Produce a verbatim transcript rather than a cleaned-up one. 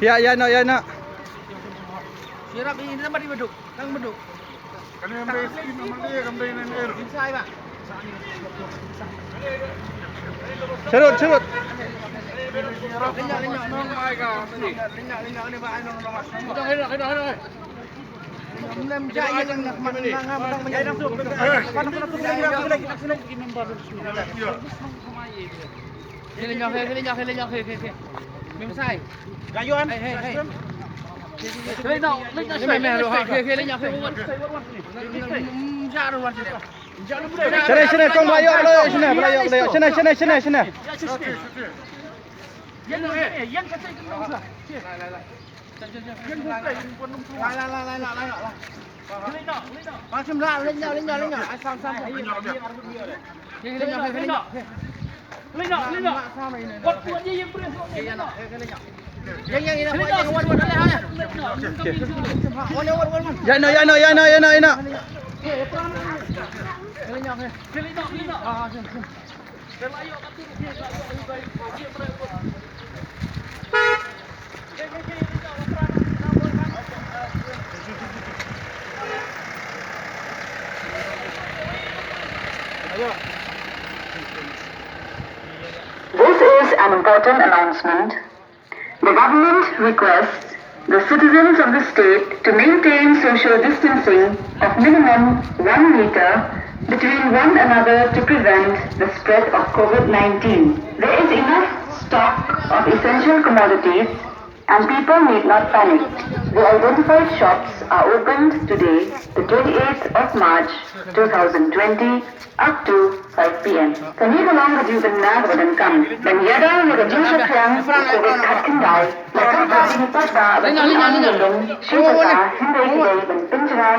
Ïa, ïa, no, ïa, no. Sirap ini nama di beduk, nang beduk. Sharut, sharut. Shane, shane, kong, ba ïoh, ba ïoh, shane, ba ïoh, ba ïoh, shane, shane, shane, shane. Ïa no, ïa no, ïa no, ïa no, ïa no. This is an important announcement. The government requests the citizens of the state to maintain social distancing of minimum one meter between one another to prevent the spread of COVID nineteen. There is enough stock of essential commodities and people need not panic. The identified shops are opened today, the twenty-eighth of March two thousand twenty, up to five P M. Kane ka long ka jingpynbna kaba donkam ban ïada ïa ka jingsheptieng u Covid khatkhyndai. La ka jingpynbna ban pynbna ban pynbna ban pynbna